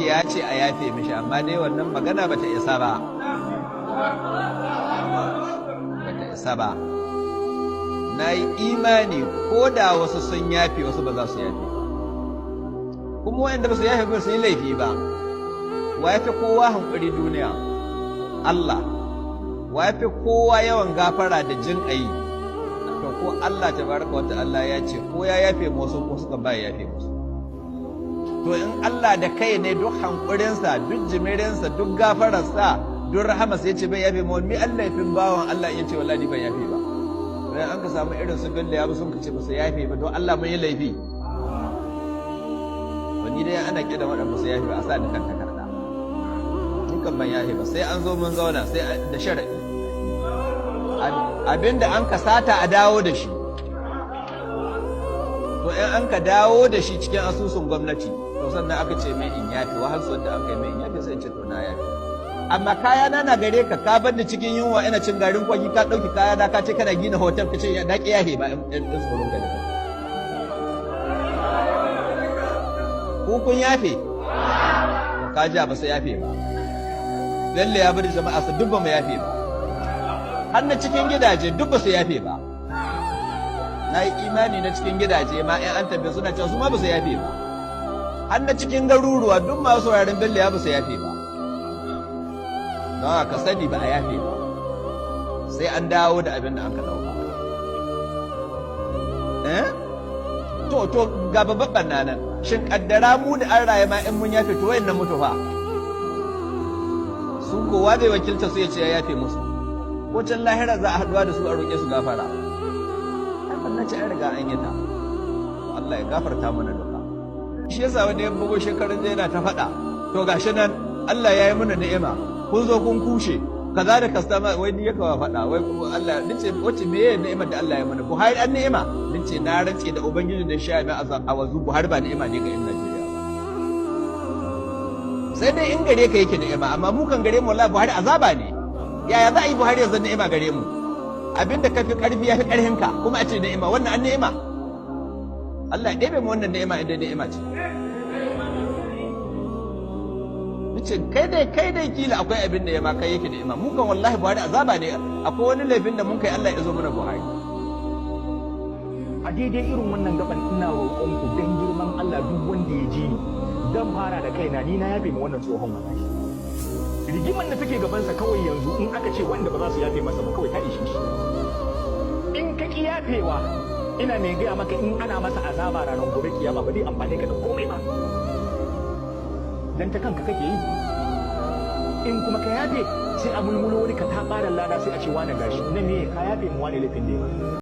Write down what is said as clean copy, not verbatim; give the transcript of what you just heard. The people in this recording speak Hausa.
Ya ce a yafe mishi, amma dai wannan magana bata isa ba, bata isa ba. Na yi imani ko da wasu sun yafe, wasu ba za su yafe ba. Kuma wayanda ba su yafe ba su yi laifi ba. Wa ya fi kowa hankuri duniya? Allah. Wa ya fi kowa yawan gafara da jin ƙai? To, ko Allah tabaraka wa ta'ala ya ce ko ya yafe musu ko suka ba ya yafe musu. To, in Allah da kai ne, duk hankurinsa, duk jimirinsa, duk gafararsa, duk rahamarsa, ya ce bai yafe mu, mi Allah yafin bawan Allah ya ce wallahi ban yafe ba? Dan an ka samu irin su Bello ya sun ka ce ba su yafe ba, don Allah mun yi laifi? Wani dai ana kida waɗanda su yafe ba, a sa ni kan takarda, ni kan ban yafe ba, sai an zo mun zauna, sai da sharadi abinda an ka sata a dawo da shi. To, in an ka dawo da shi cikin asusun gwamnati, to sannan aka ce mai in yafe wahal da an kai mai in yafe, sai in ce to na yafe. Amma kaya na na gare ka, ka bar ni cikin yunwa ina cin garin kwaki, ka ɗauki kaya na ka ce kana gina hotel, ka ce na ƙi yafe ba in tsoron gare ka. Ku kun yafe? To, ka ji ba su yafe ba. Lalle ya bari jama'a su duk ba mu yafe ba. Har na cikin gidaje duk ba su yafe ba. Na yi imani na cikin gidaje ma in an tambaye suna cewa su ma ba su yafe ba. Har na cikin garuruwa duk masu sauraron Bello ya ba su yafe ba. Don haka sani ba a yafe ba, sai an dawo da abin da an ka dauka. Eh, to ga babban nan, shin kaddara mu da an raye ma in mun yafe, to wayannan mutu fa, su kowa zai wakilta su ya ce ya yafe musu? Ko can lahira za a haɗuwa da su a roƙe su gafara? Ai wannan ce an riga an yi ta. Allah ya gafarta mana duka. Shi yasa wanda ya bugo shekarun jiya yana ta faɗa, to gashi nan Allah ya yi mana ni'ima, kun zo kun kushe kaza da kastama. Wai ni ya kawo faɗa, wai Allah nace wace meye ni'imar da Allah ya mana? Buhari an ni'ima? Nace na rantse da ubangiji da sha mai a wazu, Buhari ba ni'ima ne ga yan Najeriya ba, sai dai in gare ka yake ni'ima, amma mu kan gare mu wallahi Buhari azaba ne. Yaya za a yi Buhari ya zan ni'ima gare mu? Abinda ka fi karfi ya fi karfin ka, kuma a ce ni'ima, wannan an ni'ima? Allah ya ɗebe mu wannan ni'ima idan ni'ima ce. Nace kai dai kila akwai abin da ya ma kai yake ni'ima, mu kan wallahi Buhari azaba ne. Akwai wani laifin da mun kai Allah ya zo mana Buhari. A daidai irin wannan gaban, ina roƙon ku dan girman Allah, duk wanda ya ji ni, dan fara da kaina, ni na yafe ma wannan tsohon wallahi. Rigiman da take gabansa kawai yanzu, in aka ce wanda ba za su yafe masa ba, kawai ta ishe shi. In ka ki yafewa, ina mai gaya maka, in ana masa azaba ranar gobe kiyama, ba zai amfane ka da komai ba, dan ta kanka kake yi. In kuma ka yafe, sai a mulmulo wani ka taɓaran lada, sai a ce wani gashi na me ka yafe mu wani laifin da ya.